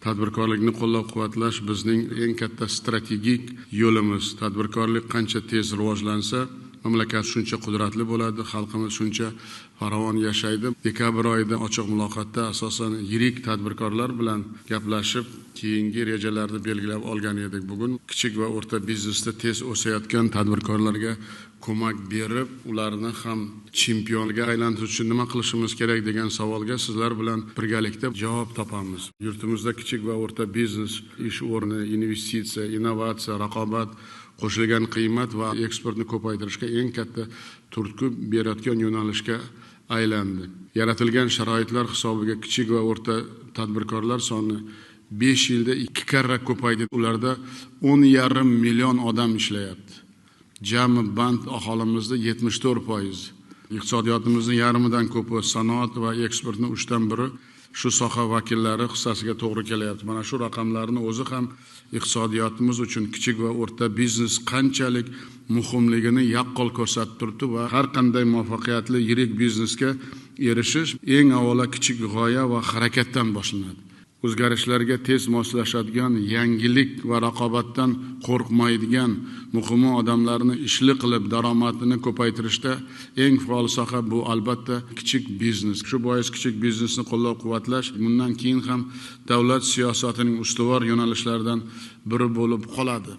Tadbirkorlikni qo'llab-quvvatlash bizning eng katta strategik yo'limiz. Tadbirkorlik qancha tez rivojlansa, mamlakat shuncha qudratli bo'ladi, xalqimiz shuncha farovon yashaydi. Dekabr oyida ochiq muloqotda asosan yirik tadbirkorlar bilan gaplashib, keyingi rejalarni belgilab olgan edik. Bugun kichik va o'rta biznesda tez o'sayotgan tadbirkorlarga ko'mak berib, ularni ham chempionga aylantirish uchun nima qilishimiz kerak degan savolga sizlar bilan birgalikda javob topamiz. Yurtimizda kichik va o'rta biznes, ish o'rni, investitsiya, innovatsiya, raqobat, qo'shilgan qiymat va eksportni ko'paytirishga eng katta turtki berayotgan yo'nalishga aylandi. Yaratilgan sharoitlar hisobiga kichik va o'rta tadbirkorlar soni 5 yilda 2 karra ko'paydi. Ularda 10,5 million odam ishlayapti. Jami band aholimizda 74%. Iqtisodiyotimizni yarmidan ko'pi sanoat va eksportni 3dan biri shu soha vakillari hissasiga to'g'ri kelyapti. Mana shu raqamlarni o'zi ham iqtisodiyotimiz uchun kichik va o'rta biznes qanchalik muhimligini yaqqol ko'rsatib turibdi va har qanday muvaffaqiyatli yirik biznesga erishish eng avvalo kichik g'oya va harakatdan boshlanadi. O'zgarishlarga tez moslashadigan, yangilik va raqobatdan qo'rqmaydigan, muhimi odamlarni ishli qilib daromadini ko'paytirishda eng faol soha bu albatta kichik biznes. Shu bois kichik biznesni qo'llab-quvvatlash bundan keyin ham davlat siyosatining ustuvor yo'nalishlaridan biri bo'lib qoladi.